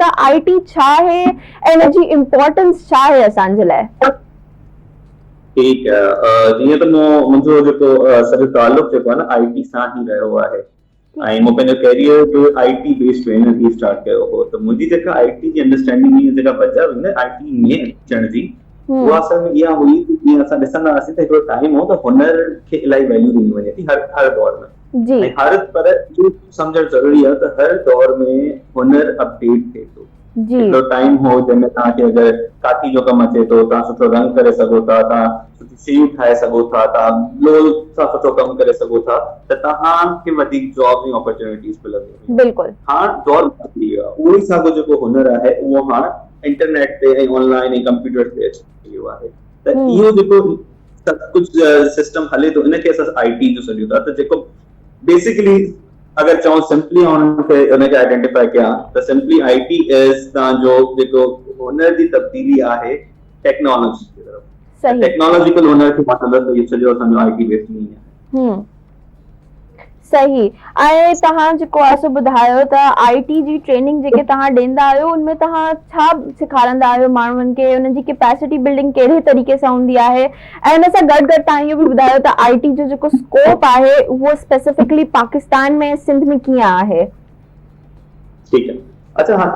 ته آء ٽي ڇا آهي ۽ ان جي امپورٽنس ڇا آهي اسان جي لاء؟ ٺيڪ آهي جيئن ته مون منهنجو جيڪو سڄو تعلق جيڪو آهي نه آء ٽي سان ئي رهيو آهي ۽ مون پنهنجو ڪيريئر به آء ٽي بيس ٽرينر ٿي اسٽارٽ ڪيو هو ته منهنجي جيڪا آء ٽي جي انڊرسٽينڊنگ هئي جيڪا وجه هئي نه آء ٽي ۾ اچڻ جي اها اصل ۾ اها هئي ته جيئن اسان ڏسندا هئاسين ته هڪڙو ٽائيم هو ته هنر کي الاهي ويليو ڏني وڃي ٿي هر هر دور ۾ جي. ۽ هر پر اهو سمجهڻ ضروري آهي ته هر دور ۾ هنر اپڊيٽ ٿئي ٿو. جي. هڪڙو ٽائيم هو جنهن ۾ توهان کي اگر ڪاٺي جو ڪم اچي ٿو، توهان سٺو رنگ ڪري سگهو ٿا، توهان سٺيون شيون ٺاهي سگهو ٿا، توهان لوهه سان سٺو ڪم ڪري سگهو ٿا ته توهان کي وڌيڪ جابز ۽ اپرچونيٽيز ملنديون هيون. بلڪل. هاڻ دور بدلي ويو آهي. اهو ئي ساڳيو جيڪو هنر آهي اهو هاڻ انٽرنيٽ تي ۽ آن لائين ۽ ڪمپيوٽر تي اچي ويو آهي ته اهو جيڪو سڀ ڪجهه سسٽم هلي ٿو ان کي اسان آئي ٽي جو سڏيون ٿا ته جيڪو بيسڪلي اگر چئون سمپلي آئون ان کي ان کي آئيڊينٽيفائي ڪيان ته سمپلي I T از تان جو جيڪو هنر جي تبديلي آهي ٽيڪنالاجي جي طرف صحيح ٽيڪنالاجيڪل هنر کي مان چوندس ته اهو سڄو اسان جو آئي ٽي بيسڊ ئي آهي. صحيح ۽ توهان جيڪو آهي سو ٻڌايو ته آئي ٽي جي ٽريننگ جيڪي توهان ڏيندا آهيو ان ۾ توهان ڇا سيکارندا آهيو ماڻهن کي انهن جي ڪيپيسٽي بلڊنگ ڪهڙي طريقي سان هوندي آهي ۽ ان سان گڏ گڏ توهان اهو به ٻڌايو ته آئي ٽي جو جيڪو اسڪوپ آهي اهو اسپيسفڪلي پاڪستان ۾ سنڌ ۾ ڪيئن آهي. ٺيڪ آهي اڇا هاڻ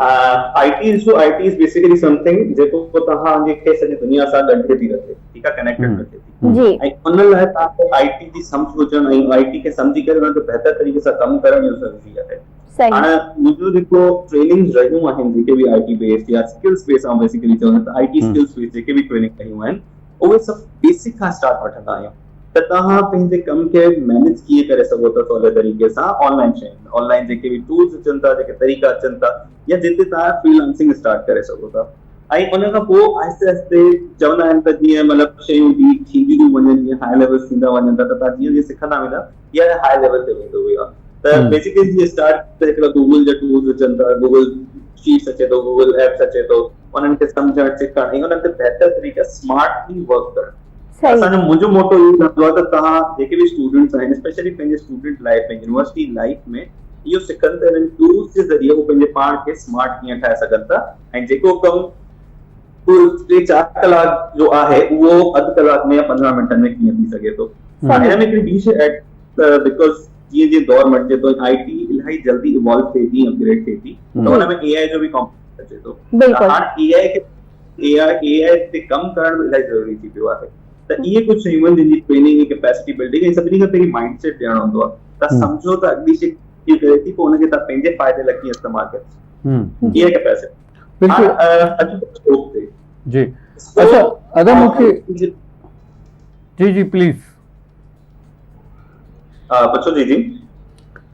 آئي ٽي جو I T is basically something جيڪو توهان جي کي سڄي دنيا سان ڳنڍي ٿي رکي ٺيڪ آهي ڪنيڪٽيڊ رکي ٿي جي ۽ ان لاء توهان کي آئي ٽي جي سمجھ هجڻ ۽ آئي ٽي کي سمجهي ڪري ان تي بهتر طريقي سان ڪم ڪرڻ اهو ضروري آهي صحيح هاڻ منهنجو جيڪو ٽريننگز رهيون آهن جيڪي به آئي ٽي بيسڊ يا اسڪلز بيسڊ آئون بيسيڪلي چوندس ته آئي ٽي اسڪلز بيسڊ جيڪي به ٽريننگ رهيون آهن اهي سڀ بيسڪ کان اسٽارٽ وٺندا آهيون ته توهان پنهنجي ڪم کي مينيج ڪيئن ڪري سگهو ٿا سولي طريقي سان آن لائين شين ۾ آن لائين جيڪي به ٽولز اچن ٿا جيڪي طريقا اچن ٿا يا جتي توهان فري لانسنگ اسٽارٽ ڪري سگهو ٿا ۽ ان کان پوء آهستي آهستي چوندا آهن ته جيئن مطلب شيون ڊيپ ٿينديون ٿيون وڃن جيئن هاء ليولز ٿيندا وڃن ٿا ته توهان جيئن جيئن سکندا ويندا تيئن هاء ليول تي ويندو ويو آهي ته بيسڪلي جيئن اسٽارٽ ته هڪڙا گوگل جا ٽولز اچن ٿا گوگل شيٽس اچي ٿو گوگل ايپس اچي ٿو انهن کي سمجهڻ سکڻ ۽ انهن تي بهتر طريقي سمارٽلي ورڪ ڪرڻ اسان جو منهنجو موٽو اهو رهندو آهي ته توهان جيڪي به اسٽوڊنٽس آهن اسپيشلي پنهنجي اسٽوڊنٽ لائف ۾ يونيورسٽي لائف ۾ اهو سکن ته انهن ٽولز جي ذريعي هو پنهنجي پاڻ کي سمارٽ ڪيئن ٺاهي سگهن ٿا ۽ جيڪو ڪم ٽي چار ڪلاڪ جو آهي اهو اڌ ڪلاڪ ۾ يا 15 منٽن ۾ ڪيئن ٿي سگهي ٿو. هن ۾ هڪڙي ٻي شيء ايڊ ته because جيئن جيئن دور مٽجي ٿو ۽ آئي ٽي الاهي جلدي ايوالو ٿئي ٿي اپگريڊ ٿئي ٿي ته ان ۾ اي آء جو به ڪمپونينٽ اچي ٿو ته هاڻ اي آء کي اي آء اي آء تي ڪم ڪرڻ به الاهي ضروري ٿي پيو آهي ته اهي ڪجهه شيون آهن جن جي ٽريننگ ۽ ڪيپيسٽي بلڊنگ ۽ سڀني کان پهرين مائنڊ سيٽ ڏيڻو هوندو آهي ته سمجهو ته اڳلي شيء ڪيئن ڪري ٿي پوء ان کي توهان پنهنجي فائدي لاء ڪيئن استعمال ڪري سگهو ٿا اها ڪيپيسٽي بلڪل اچو ته اسڪوپ تي جي اچھا ادا مونکي جي جي پليز پڇو جي جي.